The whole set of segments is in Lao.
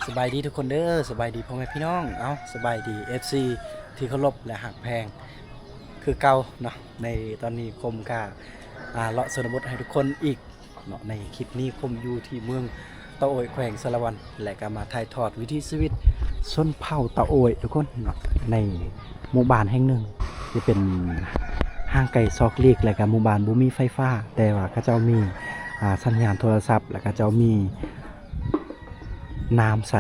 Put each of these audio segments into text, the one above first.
ສະບາຍດີທຸກຄົນເດີ ສະບາຍດີພໍ່ແມ່ພີ່ນ້ອງ ເອົ້າ ສະບາຍດີ ເອັຟຊີ ທີ່ເຄົາລົບ ແລະ ຮັກແພງຄືເກົ່າເນາະ. ໃນຕອນນີ້ຄົມກະ ອ່າ ເລາະຊົນນະບົດໃຫ້ທຸກຄົນອີກເນາະ. ໃນຄລິບນີ້ຄົມຢູ່ທີ່ເມືອງຕະໂອ້ຍ ແຂວງສາລະວັນ ແລະ ກະມາຖ່າຍທອດວິຖີຊີວິດຊົນເຜົ່າຕະໂອ້ຍທຸກຄົນເນາະ ໃນໝູ່ບ້ານແຫ່ງໜຶ່ງທີ່ເປັນຫ່າງໄກສອກຫຼີກ ແລະ ກະໝູ່ບ້ານບໍ່ມີໄຟຟ້າ ແຕ່ວ່າເຂົາເຈົ້າມີ ອ່າ ສັນຍານໂທລະສັບ ແລະ ເຂົາເຈົ້າມີ ນ້ຳໃສ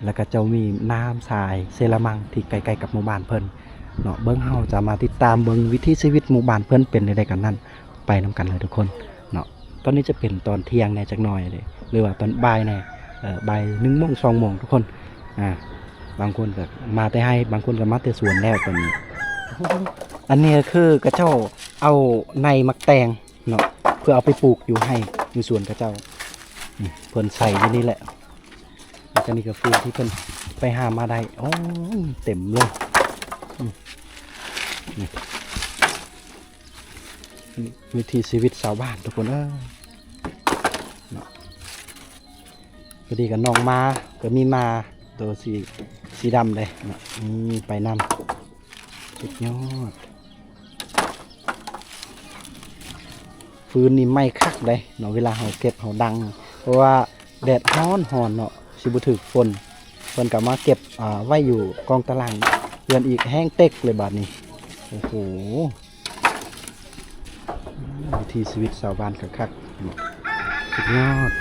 ແລ້ວກໍເຈົ້າມີນ້ຳຊາຍເຊລາມັງທີ່ໃກ້ໆກັບໝູ່ບ້ານເພິ່ນເນາະ. ເບິ່ງ ເຮົາຈະມາຕິດຕາມເບິ່ງວິຖີຊີວິດໝູ່ບ້ານເພິ່ນເປັນແນວໃດກັນນັ້ນ ໄປນຳກັນເລີຍທຸກຄົນເນາະ. ຕອນນີ້ຈະເປັນຕອນທ່ຽງແດ່ຈັກໜ່ອຍເດ້ ຫຼືວ່າຕອນບ່າຍແດ່ ເອີ ບ່າຍໜຶ່ງໂມງ ສອງໂມງທຸກຄົນ. ອ່າ ບາງຄົນກໍມາແຕ່ໄຮ່ ບາງຄົນກໍມາແຕ່ສວນແລ້ວຕອນນີ້. ອັນນີ້ກໍຄືເຂົາເຈົ້າເອົາໃນໝາກແຕງ ເນາະ ເພື່ອເອົາໄປປູກຢູ່ໄຮ່ຢູ່ສວນເຂົາເຈົ້າ. ນີ້ເພິ່ນໃສ່ຢູ່ນີ້ແຫຼະ ແລ້ວກໍນີ້ກໍຟືນທີ່ເພິ່ນໄປຫາມາໄດ້. ໂອ້ຍ ເຕັມເລີຍ. ອືມ ນີ້ ວິຖີຊີວິດຊາວບ້ານທຸກຄົນເອີຍເນາະ. ພໍດີກັບນ້ອງໝາ ກໍມີໝາໂຕສີ ສີດຳເດ້ເນາະ. ນີ້ໄປນຳ ສຸດຍອດ. ຟືນນີ້ໄໝ້ຄັກເດ້ເນາະ ເວລາເຮົາເກັບເຮົາດັງ ເພາະວ່າແດດຮ້ອນໆເນາະ ຊິບໍ່ຖືກຝົນ. ເພິ່ນກໍມາເກັບ ອ່າ ໄວ້ຢູ່ກອງຕາລ່າງເຮືອນອີກ ແຮງເຕັກເລີຍບາດນີ້. ໂອ້ໂຫ ວິຖີຊີວິດຊາວບ້ານຄັກໆເນາະ ສຸດຍອດ.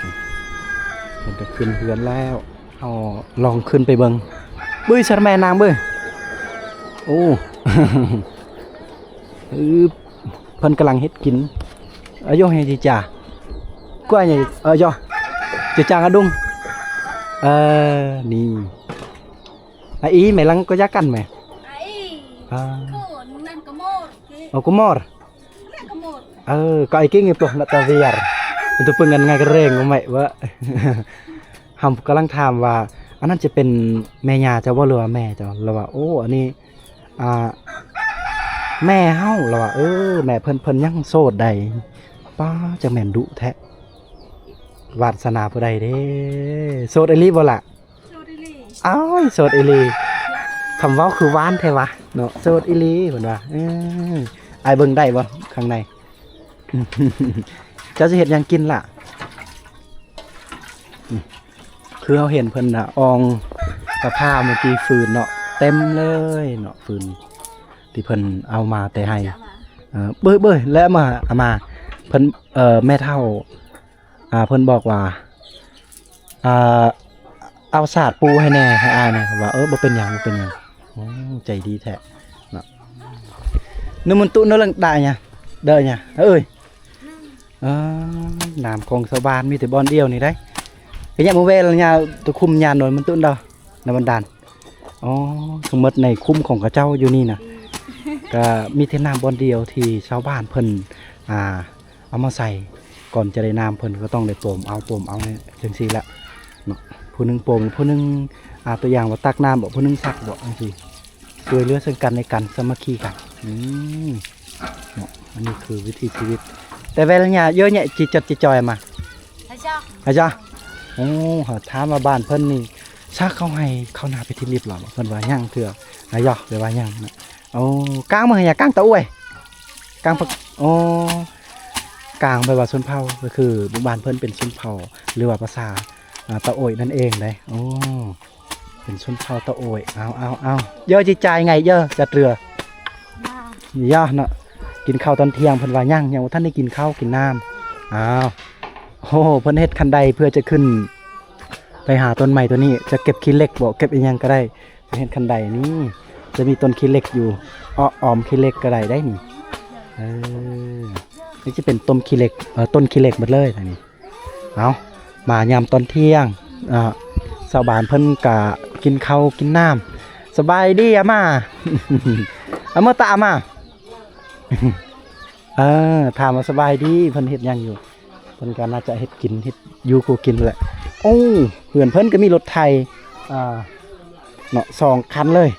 ເພິ່ນກໍຂຶ້ນເຮືອນແລ້ວ. ເຮົາລອງຂຶ້ນໄປເບິ່ງ. ເບິ່ງຊະແມ່ນາງເບິ່ງ. ໂອ້ ອື ເພິ່ນກຳລັງເຮັດກິນ. ອາໂຍເຮຈິຈາ ກວາຍ ອາໂຍ ຈະຈາງອະດຸງ. ເອີ ນີ້ ອາອີ ແມ່ລັງກໍຢາກກັນແມ່. ອາອີ ອາ ໂອ ກະມໍ. ເອີ ກໍໄອກິງອີປະນະຕາວຽຣ ເປັນຕົວປຶງກັນງ່າຍກະເຣງບໍ່ແມ່ວະ. ເຮົາກຳລັງຖາມວ່າ ອັນນັ້ນຈະເປັນແມ່ຍ່າເຈົ້າບໍ່ ຫຼືວ່າແມ່ເຈົ້າ? ລາວວ່າ ໂອ້ ອັນນີ້ ອ່າ ແມ່ເຮົາ. ລາວວ່າ ເອີ ແມ່ເພິ່ນ ເພິ່ນຍັງໂສດໃດ໋. ປ້າ ຈັກແມ່ນດຸແທ້ ວາດສະໜາຜູ້ໃດເດ້. ໂສດອີ່ຫຼີບໍ່ລະ? ໂສດອີ່ຫຼີ. ອ້າຍ ໂສດອີ່ຫຼີ. ຄຳເວົ້າຄືຫວານແທ້ວະເນາະ ໂສດອີ່ຫຼີເພິ່ນວ່າ. ເອີ ອ້າຍເບິ່ງໄດ້ບໍ່ຂ້າງໃນ? ເຈົ້າຊິເຮັດຫຍັງກິນລະ? ອືມ ຄືເຮົາເຫັນເພິ່ນນະ ອ່ອງກະພ້າເມື່ອກີ້ຟືນເນາະ ເຕັມເລີຍເນາະ ຟືນທີ່ເພິ່ນເອົາມາແຕ່ໄຮ່. ເອີ ເບິ່ງໆ ແລະມາ ເອົາມາ ເພິ່ນ ເອີ ແມ່ເຖົ້າ ອ່າ ເພິ່ນບອກວ່າ ອ່າ ເອົາສາດປູໃຫ້ແດ່ ໃຫ້ອ້າຍແດ່. ວ່າ ເອີ ບໍ່ເປັນຫຍັງ ບໍ່ເປັນຫຍັງ. ໂອ້ ໃຈດີແທ້ເນາະ. ນະມັນຕຸນະລັງດາຍະ ເດີຍະ ເອີຍ. ເອີ ນ້ຳຂອງຊາວບ້ານມີແຕ່ບ່ອນດຽວນີ້ໄດ໋. ກະຍະມາແວ່ລະຍາ ຕະຄຸມຍານອນມັນຕຸນດາ ນະບັນດານ. ອໍ ທັງໝົດໃນຄຸ້ມຂອງເຂົາເຈົ້າຢູ່ນີ້ນະ ກະມີແຕ່ນ້ຳບ່ອນດຽວທີ່ຊາວບ້ານເພິ່ນ ອ່າ ເອົາມາໃສ່. ກ່ອນຈະໄດ້ນ້ຳ ເພິ່ນກໍຕ້ອງໄດ້ໂປມເອົາ ໂປມເອົາຈັ່ງຊີ້ແຫຼະເນາະ. ຜູ້ໜຶ່ງໂປມ ຜູ້ໜຶ່ງ ອ່າ ຕົວຢ່າງວ່າຕັກນ້ຳບໍ ຜູ້ໜຶ່ງຊັກບໍ ຈັ່ງຊີ້ ຊ່ວຍເຫຼືອເຊິ່ງກັນແລະກັນ ສາມັກຄີກັນ. ອືມ ເນາະ ອັນນີ້ຄືວິຖີຊີວິດ. ແຕ່ເວລາເຍອະແຍະ ຈີ່ຈັດຈີ່ຈ່ອຍມາ ອາຈາ ອາຈາ. ໂອ້ ຖາມວ່າບ້ານເພິ່ນນີ້ ຊາກເຂົ້າໄຮ່ເຂົ້ານາໄປທີ່ລຽບລ້ອຍບໍ່? ເພິ່ນວ່າຍັງເທື່ອ. ອາຢອ ແປວ່າຍັງນະ. ໂອ້ ກາງມາຫາຍາ ກາງຕະໂອ້ຍ ກາງປະ ໂອ້ ກາງແປວ່າຊົນເຜົ່າ ກໍຄືໝູ່ບ້ານເພິ່ນເປັນຊົນເຜົ່າ ຫຼືວ່າພາສາ ອ່າ ຕະໂອ້ຍນັ້ນເອງເດ້. ໂອ້ ເປັນຊົນເຜົ່າຕະໂອ້ຍ. ເອົາ ເອົາ ເອົາ ເຢີຈີ່ຈ່າຍໄງເຢີຈັດເຮືອ ຍາເນາະ. ກິນເຂົ້າຕອນທ່ຽງ ເພິ່ນວ່າຍັງ ຍັງບໍ່ທັນໄດ້ກິນເຂົ້າກິນນ້ຳ. ອ້າວ ໂອ້ ເພິ່ນເຮັດຄັນໄດເພື່ອຈະຂຶ້ນໄປຫາຕົ້ນໄມ້ໂຕນີ້ ຈະເກັບຂີ້ເຫຼັກບໍ ເກັບອີ່ຫຍັງກໍໄດ້. ເຮັດຄັນໄດນີ້ ຈະມີຕົ້ນຂີ້ເຫຼັກຢູ່ ເອາະອອມຂີ້ເຫຼັກກໍໄດ້ໄດ໋ນີ້. ເອີ ນີ້ຈະເປັນຕົ້ນຂີ້ເຫຼັກ ເອີ ຕົ້ນຂີ້ເຫຼັກໝົດເລີຍທາງນີ້. ເອົາ ມາຍາມຕອນທ່ຽງ ອາ ຊາວບ້ານເພິ່ນກະກິນເຂົ້າກິນນ້ຳ. ສະບາຍດີອາມ່າ ອາເມີຕາອາມ່າ. ເອີ ຖາມວ່າສະບາຍດີ ເພິ່ນເຮັດຫຍັງຢູ່? ເພິ່ນກໍໜ້າຈະເຮັດກິນ ເຮັດຢູ່ຄົວກິນແຫຼະ. ໂອ້ ເຮືອນເພິ່ນກໍມີລົດໄຖ ອ່າ ເນາະ ສອງຄັນເລີຍ.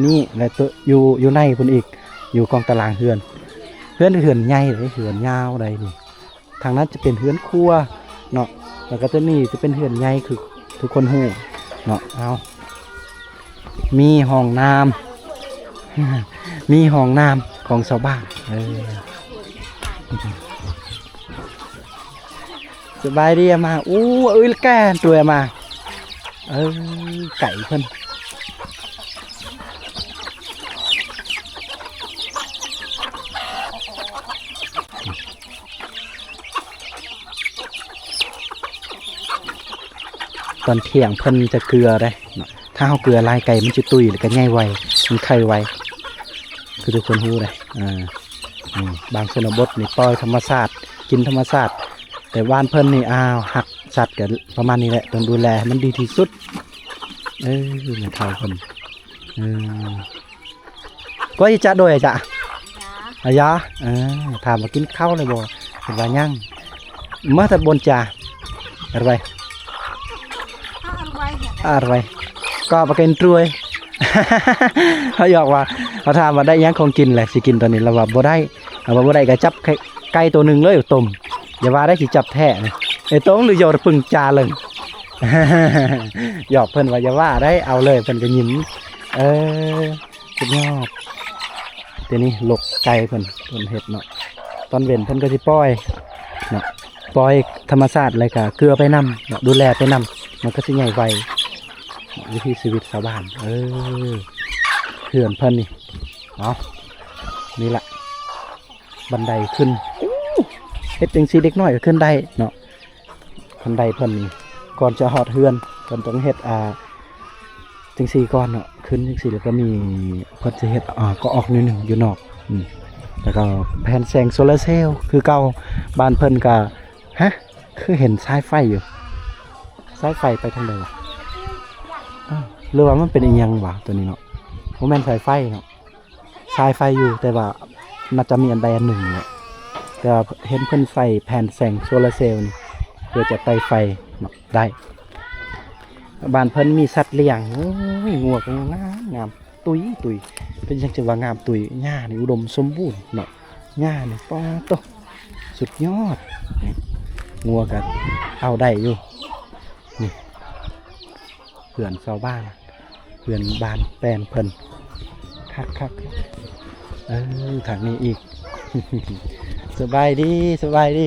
ນີ້ ແລະ ຕົວຢູ່ ຢູ່ໃນພຸ້ນອີກ ຢູ່ກອງຕາລາງເຮືອນ. ເຮືອນ ເຮືອນໃຫຍ່ເດ້ ເຮືອນຍາວໃດນີ້. ທາງນັ້ນຈະເປັນເຮືອນຄົວເນາະ ແລ້ວກໍຕົວນີ້ຈະເປັນເຮືອນໃຫຍ່ຄືທຸກຄົນຮູ້ເນາະ. ເອົາ ມີຫ້ອງນ້ຳ ມີຫ້ອງນ້ຳຂອງຊາວບ້ານ. ເອີ ສະບາຍດີອາມ່າ. ອູ້ ເອີຍ ແກ່ນຕົວອາມ່າ. ເອີ ໄກ່ເພິ່ນ ຕອນທ່ຽງເພິ່ນຈະເກືອເດ້ເນາະ. ຖ້າເຮົາເກືອຫຼາຍໄກ່ມັນຈະຕຸ້ຍ ແລ້ວກໍໃຫຍ່ໄວ ມັນໄຂ່ໄວ ຄືທຸກຄົນຮູ້ເດ້. ເອີ ອືມ ບາງຊົນນະບົດນີ້ປ່ອຍທຳມະຊາດ ກິນທຳມະຊາດ ແຕ່ບ້ານເພິ່ນນີ້ ອ້າວ ຮັກສັດກໍປະມານນີ້ແຫຼະ ຕ້ອງດູແລໃຫ້ມັນດີທີ່ສຸດ. ເອີ ແມ່ເຖົ້າເພິ່ນ ເອີ Có gì cha đuổi hả cha? Dạ. À, dạ. À, ຖາມວ່າກິນເຂົ້າແລ້ວບໍ່? ເພິ່ນວ່າຍັງ. Masa bôn cha? Arwai. Arwai. Có pakai truôi. ເຮົາຢອກວ່າ ເຮົາຖາມວ່າໄດ້ຫຍັງຂອງກິນແຫຼະ ຊິກິນຕອນນີ້ ລາວວ່າບໍ່ໄດ້. ລາວວ່າບໍ່ໄດ້ກໍຈັບໄກ່ ໄກ່ໂຕໜຶ່ງເລີຍຕົ້ມ. ຢ່າວ່າໄດ້ ຊິຈັບແທ້ນີ້. ເອີ ຕົງຫຼືຢໍປຶງຈາເລີງ. ຢອກເພິ່ນວ່າຢ່າວ່າໄດ້ ເອົາເລີຍ ເພິ່ນກໍຍິ້ມ. ເອີ ສຸດຍອດ. ດຽວນີ້ຫຼົກໄກ່ເພິ່ນ ເພິ່ນເຮັດເນາະ. ຕອນເວັນເພິ່ນກໍຊິປ່ອຍເນາະ ປ່ອຍທຳມະຊາດ ແລ້ວກໍເກືອໄປນຳເນາະ ດູແລໄປນຳ ມັນກໍຊິໃຫຍ່ໄວ. ວິຖີຊີວິດຊາວບ້ານ. ເອີ ເຮືອນເພິ່ນນີ້ ເອົາ ນີ້ລະ ບັນໄດຂຶ້ນ. ເຮັດຈັ່ງຊີ້ເດັກນ້ອຍກໍຂຶ້ນໄດ້ເນາະ. ຄັນໄດເພິ່ນນີ້ ກ່ອນຈະຮອດເຮືອນ ເພິ່ນຕ້ອງເຮັດ ອ່າ ຈັ່ງຊີ້ກ່ອນເນາະ ຂຶ້ນຈັ່ງຊີ້ ແລ້ວກໍມີ ເພິ່ນຈະເຮັດ ອ່າ ກໍອອກໜ້ອຍໜຶ່ງຢູ່ນອກ. ອືມ ແລ້ວກໍແຜ່ນແສງໂຊລາເຊວຄືເກົ່າ. ບ້ານເພິ່ນກໍ ຮະ ຄືເຫັນສາຍໄຟຢູ່ ສາຍໄຟໄປທາງໃດວະ? ອ້າວ ຫຼືວ່າມັນເປັນອີ່ຫຍັງວະ ຕົວນີ້ເນາະ? ບໍ່ແມ່ນສາຍໄຟເນາະ. ສາຍໄຟຢູ່ ແຕ່ວ່າໜ້າຈະມີອັນໃດອັນໜຶ່ງແຫຼະ. ແຕ່ວ່າເຫັນເພິ່ນໃສ່ແຜ່ນແສງໂຊລາເຊວນີ້ ເພື່ອຈະໄຕ່ໄຟເນາະ ໄດ້. ບ້ານເພິ່ນມີສັດລ້ຽງ ໂອ້ຍ ງົວກໍງາມໆ ຕຸ້ຍໆ. ເປັນຫຍັງຈຶ່ງວ່າງາມຕຸ້ຍ? ຫຍ້ານີ້ອຸດົມສົມບູນເນາະ ຫຍ້ານີ້ ປາດໂທ້ ສຸດຍອດ. ງົວກໍເອົາໄດ້ຢູ່. ນີ້ ເຮືອນຊາວບ້ານ ເຮືອນບ້ານແປນເພິ່ນ ຄັກໆ. ເອີ ທາງນີ້ອີກ. ສະບາຍດີ ສະບາຍດີ.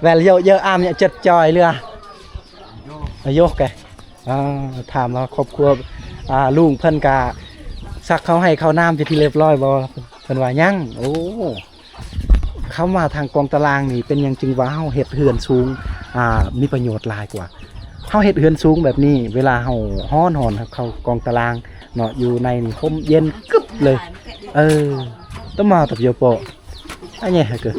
Wel, yo, yo, am, ya, cet, coy, lua. ໂຍກແກ ອ່າ ຖາມວ່າຄອບຄົວ ອ່າ ລຸງເພິ່ນກະສັກເຂົ້າໄຮ່ເຂົ້ານາເປັນທີ່ລຽບຮ້ອຍບໍ່? ເພິ່ນວ່າຍັງ. ໂອ້ ຄຳວ່າທາງກອງຕະລາງນີ້ ເປັນຫຍັງຈຶ່ງວ່າເຮົາເຮັດເຮືອນສູງ ອ່າ ມີປະໂຫຍດຫຼາຍກວ່າ? ເຮົາເຮັດເຮືອນສູງແບບນີ້ ເວລາເຮົາຮ້ອນໆ ເຮົາເຂົ້າກອງຕະລາງເນາະ ຢູ່ໃນນີ້ຮົ່ມເຢັນກຶບເລີຍ. ເອີ ຕ້ອງມາຕັບໂຍໂປ ອັນນີ້ຄື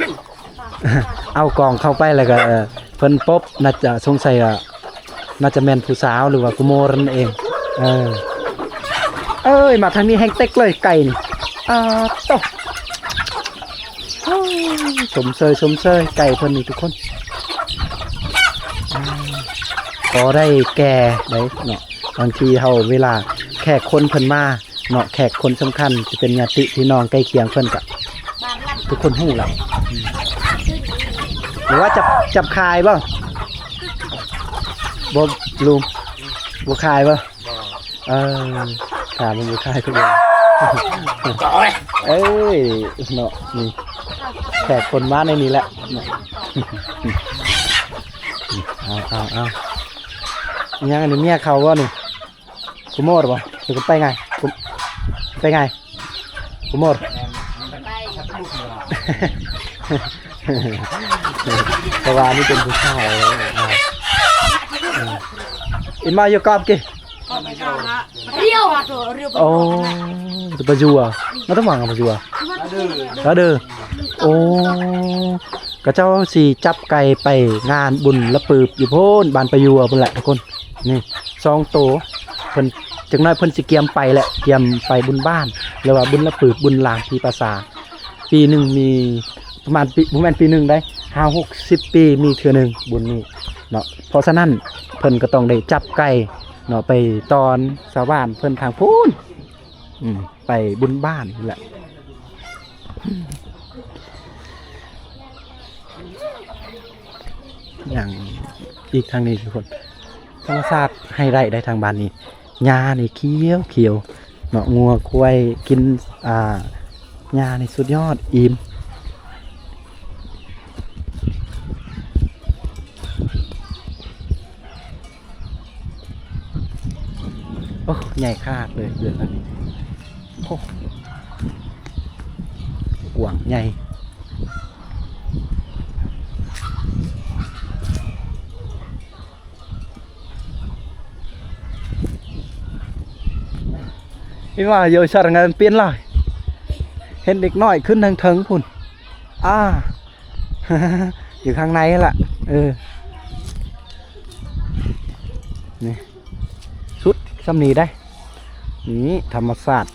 ເອົາກອງເຂົ້າໄປແລ້ວກໍ ເອີ ເພິ່ນປົບ ໜ້າຈະ ສົງໄສວ່າ ໜ້າຈະແມ່ນຜູ້ສາວ ຫຼືວ່າກຸໂມຣນັ້ນເອງ. ເອີ ເອີຍ ມາທາງນີ້ແຮງເຕັກເລີຍໄກ່ນີ້. ອາໂຕ ໂອ້ຍ ຊົມເຊີຍ ຊົມເຊີຍໄກ່ເພິ່ນນີ້ທຸກຄົນ. ອາ ກໍໄດ້ແກ່ໄດ໋ເນາະ. ບາງທີເຮົາ ເວລາແຂກຄົນເພິ່ນມາ ເນາະ ແຂກຄົນສຳຄັນຈະເປັນຍາດຕິພີ່ນ້ອງໃກ້ຄຽງເພິ່ນກະທຸກຄົນຮູ້ລະ. ອືມ ຫຼືວ່າຈັບ ຈັບຂາຍບໍ່? ບໍ່ ລຸງ ບໍ່ຂາຍບໍ່? ບໍ່ ເອີ ຖາມວ່າບໍ່ຂາຍຄືບໍ່? ເອີຍ ເນາະ ນີ້ແຂກຄົນມາໃນນີ້ແຫຼະເນາະ. ເອົາ ເອົາ ເອົາ ຍັງອັນນີ້ເມຍເຂົາບໍ່ນີ້? ກຸໂມດບໍ່? ຫຼືໄປໄງ? ກຸ ໄປໄງ? ກຸໂມດ ເພາະວ່າອັນນີ້ເປັນຜູ້ຊາຍ. ອາ ອາ Ima yo kap ki? ໂອ້ ປະຍົວ ມາຕະຫວ່າງປະຍົວ ລະເດີ ໂອ້ ຂະເຈົ້າຊິຈັບໄກ່ໄປງານບຸນລະປືບຢູ່ພຸ້ນ ບ້ານປະຍົວພຸ້ນແຫຼະທຸກຄົນ. ນີ້ສອງໂຕ ເພິ່ນ ຈັກໜ້ອຍເພິ່ນຊິກຽມໄປແຫຼະ ກຽມໄປບຸນບ້ານ ຫຼືວ່າບຸນລະປືບ ບຸນລາມຜີປາສາດ. ປີໜຶ່ງມີປະມານ ປີ ບໍ່ແມ່ນປີໜຶ່ງໃດ໋ ຫ້າຫົກສິບປີມີເທື່ອໜຶ່ງບຸນນີ້ເນາະ. ເພາະສະນັ້ນເພິ່ນກໍຕ້ອງໄດ້ຈັບໄກ່ເນາະ ໄປຕ້ອນຊາວບ້ານເພິ່ນທາງພຸ້ນ ອືມ ໄປບຸນບ້ານພຸ້ນແຫຼະ. ຢ່າງອີກທາງນີ້ທຸກຄົນ ທຳມະຊາດໃຫ້ໄດ້ໄດ໋ທາງບ້ານນີ້ ຫຍ້ານີ້ຂຽວໆ ເນາະ ງົວຄວາຍກິນ ອ່າ ຫຍ້ານີ້ສຸດຍອດ ອີ່ມ. ໂອ້ ໃຫຍ່ຂະໜາດເລີຍເຮືອນຫຼັງນີ້ ໂອ້ ກວ້າງໃຫຍ່. ເຫັນວ່າຢູ່ຊັ້ນງານປ່ຽນຫຼາຍ ເຫັນເດັກນ້ອຍຂຶ້ນທາງເທິງພຸ້ນ ອາ ຢູ່ຂ້າງໃນຫັ້ນລະ ເອີ ນີ້ ສຸດສ່ຳນີ້ໄດ໋. ນີ້ທຳມະຊາດ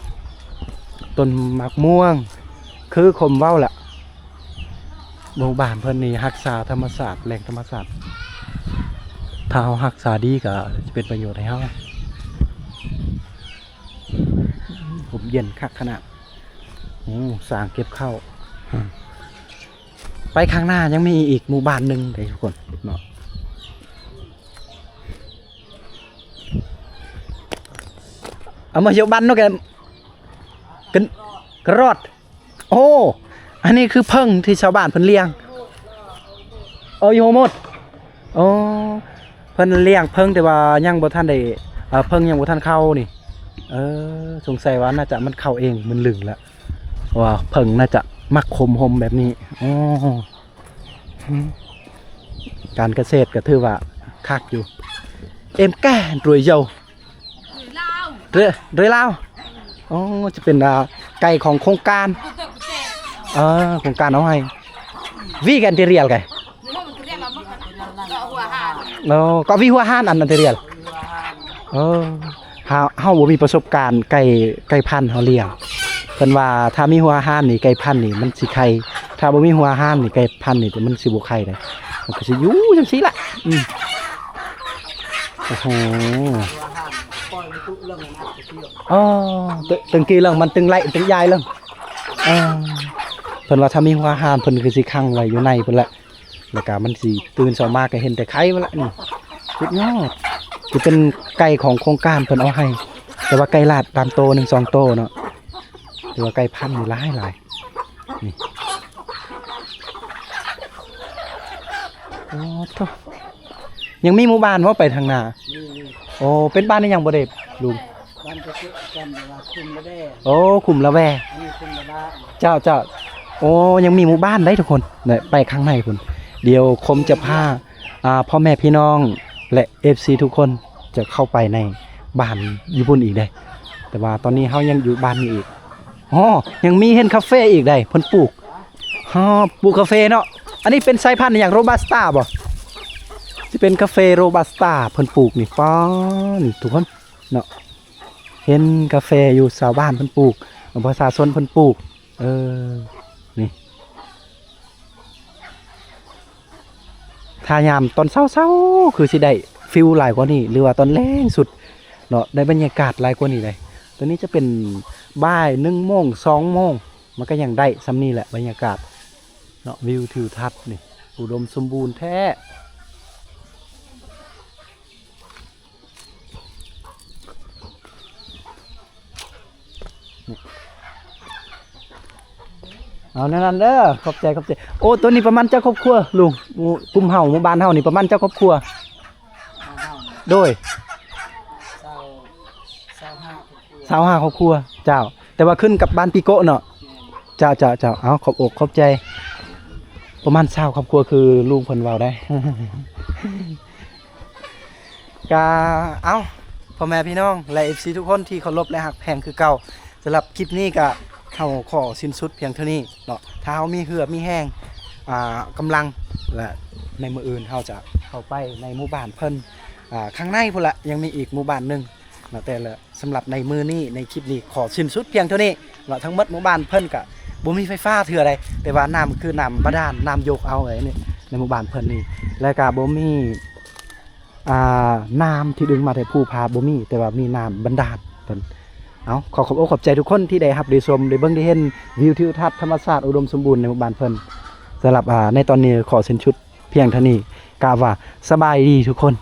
ຕົ້ນໝາກມ່ວງ ຄືຄົມເວົ້າແຫຼະ ໝູ່ບ້ານເພິ່ນນີ້ຮັກສາທຳມະຊາດ ແຫຼ່ງທຳມະຊາດ ຖ້າເຮົາຮັກສາດີກໍຈະເປັນປະໂຫຍດໃຫ້ເຮົາ. ຮົ່ມເຢັນຄັກຂະໜາດ ໂອ້ ສາງເກັບເຂົ້າ. ໄປຂ້າງໜ້າຍັງມີອີກໝູ່ບ້ານໜຶ່ງເດ້ທຸກຄົນເນາະ. ເອົາມາຢູ່ບ້ານນົກ ກັນ ກະ ກະຣອດ. ໂອ້ ອັນນີ້ຄືເຜິ້ງທີ່ຊາວບ້ານເພິ່ນລ້ຽງ. ເອີ ຢູ່ໂຮໝົດ. ໂອ້ ເພິ່ນລ້ຽງເຜິ້ງ ແຕ່ວ່າຍັງບໍ່ທັນໄດ້ ເອີ ເຜິ້ງຍັງບໍ່ທັນເຂົ້ານີ້. ເອີ ສົງໄສວ່າໜ້າຈະມັນເຂົ້າເອງ ມັນລຶງແລ້ວ. ເພາະວ່າເຜິ້ງໜ້າຈະມັກໂຮມໆແບບນີ້. ໂອ້ ການກະເສດກໍຖືວ່າຄັກຢູ່. Em cá rồi dầu. Drơi, drơi lao. ອໍ ຈະເປັນ ອ່າ ໄກ່ຂອງໂຄງການ ເອີ ໂຄງການເອົາໃຫ້. Vì cái material cái. ອໍ ກໍ vì ຫົວຫານ ອັນ material. ເອີ ເຮົາ ເຮົາບໍ່ມີປະສົບການໄກ່ ໄກ່ພັນເຮົາລ້ຽງ. ເພິ່ນວ່າຖ້າມີຫົວຫານນີ້ໄກ່ພັນນີ້ມັນຊິໄຂ່ ຖ້າບໍ່ມີຫົວຫານນີ້ໄກ່ພັນນີ້ມັນຊິບໍ່ໄຂ່ເດ້ ມັນກໍຊິຢູ່ຈັ່ງຊີ້ລະ. ອືມ ໂອ້ໂຫ ອໍ ເຖິງກີ່ເລິງມັນຕຶງໄລ່ຕຶງຢາຍເລີງ. ເອີ ເພິ່ນວ່າຖ້າມີຫົວຫານເພິ່ນຄືຊິຂັງໄວ້ຢູ່ໃນພຸ້ນແຫຼະ. ແລ້ວກະມັນຊິຕື່ນເຊົ້າມາກະເຫັນແຕ່ໄຂ່ພຸ້ນລະນີ້. ສຸດຍອດ ຊິເປັນໄກ່ຂອງໂຄງການເພິ່ນເອົາໃຫ້ ແຕ່ວ່າໄກ່ລາດຕາມໂຕໜຶ່ງສອງໂຕເນາະ ແຕ່ວ່າໄກ່ພັນນີ້ຫຼາຍໆ ນີ້. ໂອ້ໂທ້ ຍັງມີໝູ່ບ້ານບໍ່ໄປທາງໜ້າ? ມີ ມີ. ໂອ້ ເປັນບ້ານອີ່ຫຍັງບໍ່ເດລຸງ? ບ້ານກະເຊາະກັນ ແຕ່ວ່າຄຸ້ມລະແວ. ໂອ້ ຄຸ້ມລະແວ. ອັນນີ້ຄຸ້ມລະລາ. ເຈົ້າ ເຈົ້າ. ໂອ້ ຍັງມີໝູ່ບ້ານໄດ໋ທຸກຄົນ ໄປຂ້າງໃນພຸ້ນ. ດຽວຄົມຈະພາ ອ່າ ພໍ່ແມ່ພີ່ນ້ອງ ແລະ ເອັຟຊີ ທຸກຄົນຈະເຂົ້າໄປໃນບ້ານຢູ່ພຸ້ນອີກເດ້. ແຕ່ວ່າຕອນນີ້ເຮົາຍັງຢູ່ບ້ານນີ້ອີກ. ອໍ ຍັງມີເຫັນຄາເຟອີກໄດ໋ ເພິ່ນປູກ. ອໍ ປູກຄາເຟເນາະ. ອັນນີ້ເປັນສາຍພັນຫຍັງ ໂຣບັສຕາບໍ່? ຊິເປັນຄາເຟໂຣບັສຕາເພິ່ນປູກນີ້. ປ້າ ນີ້ທຸກຄົນເນາະ. ເຫັນກາແຟຢູ່ຊາວບ້ານເພິ່ນປູກ ປະຊາຊົນເພິ່ນປູກ. ເອີ ນີ້ ຖ້າຍາມຕອນເຊົ້າໆ ຄືຊິໄດ້ຟິວຫຼາຍກວ່ານີ້ ຫຼືວ່າຕອນແລງສຸດເນາະ ໄດ້ບັນຍາກາດຫຼາຍກວ່ານີ້ເດ້. ຕອນນີ້ຈະເປັນບ່າຍໜຶ່ງໂມງ ສອງໂມງ ມັນກໍຍັງໄດ້ສ່ຳນີ້ແຫຼະ ບັນຍາກາດເນາະ ວິວທິວທັດນີ້ ອຸດົມສົມບູນແທ້. ເອົາແນວນັ້ນເດີ ຂອບໃຈ ຂອບໃຈ. ໂອ້ ໂຕນີ້ປະມານຈັກຄອບຄົວລຸງ? ໂອ້ ກຸ່ມເຮົາ ໝູ່ບ້ານເຮົານີ້ປະມານຈັກຄອບຄົວ? ໂດຍ ຊາວ ຊາວຫ້າຄອບຄົວ ຊາວຫ້າຄອບຄົວ ເຈົ້າ. ແຕ່ວ່າຂຶ້ນກັບບ້ານປີໂກະເນາະ. ແມ່ນ ເຈົ້າ ເຈົ້າ ເຈົ້າ. ເອົາ ຂອບອົກຂອບໃຈ. ປະມານຊາວຄອບຄົວຄືລຸງເພິ່ນເວົ້າໄດ໋. ກະ ເອົ້າ ພໍ່ແມ່ພີ່ນ້ອງ ແລະ ເອັຟຊີ ທຸກຄົນທີ່ເຄົາລົບ ແລະ ຮັກແພງຄືເກົ່າ. ສຳລັບຄລິບນີ້ກະເຮົາຂໍສິ້ນສຸດພຽງເທົ່ານີ້ເນາະ. ຖ້າເຮົາມີເຫື່ອມີແຮງ ອ່າ ກຳລັງ ແລະ ໃນມື້ອື່ນເຮົາຈະເຂົ້າໄປໃນໝູ່ບ້ານເພິ່ນ ອ່າ ຂ້າງໃນພຸ້ນລະ ຍັງມີອີກໝູ່ບ້ານໜຶ່ງເນາະ. ແຕ່ລະ ສຳລັບໃນມື້ນີ້ ໃນຄລິບນີ້ ຂໍສິ້ນສຸດພຽງເທົ່ານີ້ເນາະ. ທັງໝົດໝູ່ບ້ານເພິ່ນກະບໍ່ມີໄຟຟ້າເທື່ອໃດ, ແຕ່ວ່ານ້ຳຄືນ້ຳບາດານ, ນ້ຳຢົກເອົາໄວ້ໃນໝູ່ບ້ານເພິ່ນນີ້ ແລະ ກະບໍ່ມີ ອ່າ ນ້ຳທີ່ດຶງມາແຕ່ພູຜາບໍ່ມີ, ແຕ່ວ່າມີນ້ຳບັນດານເພິ່ນ. ເອົາ ຂໍຂອບອົກຂອບໃຈທຸກຄົນທີ່ໄດ້ຮັບໄດ້ຊົມ ໄດ້ເບິ່ງໄດ້ເຫັນວິວທິວທັດທຳມະຊາດອຸດົມສົມບູນໃນໝູ່ບ້ານເພິ່ນ. ສຳລັບ ອ່າ ໃນຕອນນີ້ຂໍສິ້ນສຸດພຽງເທົ່ານີ້. ກ່າວວ່າສະບາຍດີທຸກຄົນ.